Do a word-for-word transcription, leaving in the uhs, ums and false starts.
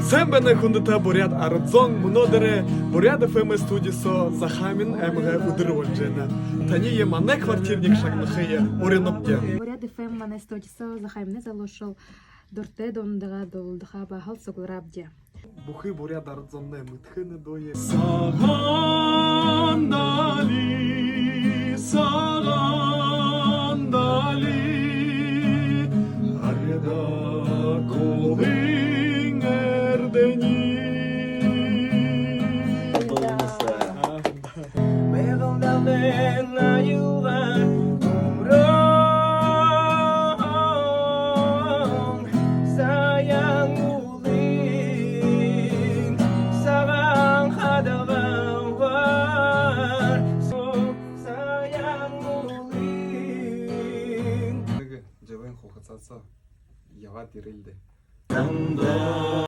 Сайн байна, хүндэтэ буряад арад зон! Мүнөөдэр Буряад ФМ студи соо Захааминай аймагай үдэр болжо байна. Таниие манай квартирниг шагнахые уринабди. Буряад ФМ манай студи соо Захааминай залуушуул дуратай дуунуудаа дуулалдаха баһал суглараабди. Бүхы буряад арад зондо мэдэхэ энэ дууе. Сагаан далай, сагаан далай, арьяа кулын эрдэни.